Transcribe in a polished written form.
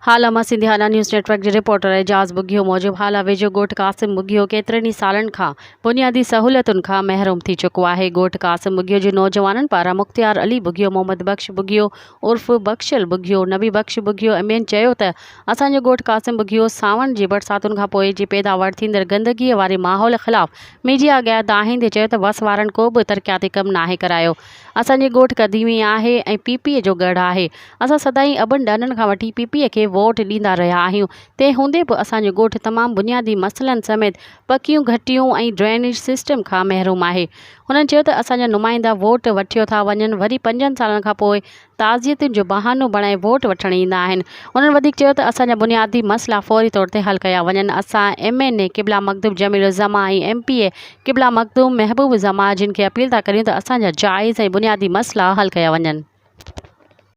هالا مان Sindhiana news net work جي reporter Ejaz Bughio موجب هالا ويجهو ڳوٺ قاسم ٻگهيو ڪيترن ئي سالن کان بنيادي سهولتن کان محروم ٿي چڪو آهي. ڳوٺ قاسم ٻگهيو جي نوجوانن پاران مختيار علي ٻگهيو، محمد بخش ٻگهيو عرف بخشل ٻگهيو، نبي بخش ٻگهيو ۽ ٻين چيو ته اسان جو ڳوٺ قاسم ٻگهيو سانوڻ جي برساتن کان پوء جي پيداوار ٿيندڙ گندگيء واري ماحول خلاف ميڊيا اڳيان دانهيندي چيو ته وس وارن ڪو به ترقياتي ڪم ناهي ڪرايو. اسان جي ڳوٺ قديمي آهي ۽ پي پي جو ڳڙهه آهي. اسان سدائين ابن ڏاڏن کان وٺي پي پي کي ووٽ ڏيندا رهيا آهيون. تنهن هوندي به اسان جو ڳوٺ تمام بنيادي مسئلن سميت پڪيون گهٽيون ۽ ڊرينيج سسٽم کان محروم آهي. هنن چيو ته اسان جا نمائندا ووٽ وٺيو ٿا وڃن وري پنجن سالن کان پوء تعزيتن جو بهانو بڻائي ووٽ وٺڻ ايندا آهن. هنن وڌيڪ چيو ته اسان جا بنيادي مسئلا فوري طور تي حل ڪيا وڃن. اسان ايم اين اي قبلا مخدوم جميل الزمان ۽ ايم پي اي قبلا مخدوم محبوب الزمان جن کي اپيل ٿا ڪريون ته اسان جا جائز ۽ بنيادي مسئلا حل ڪيا وڃن.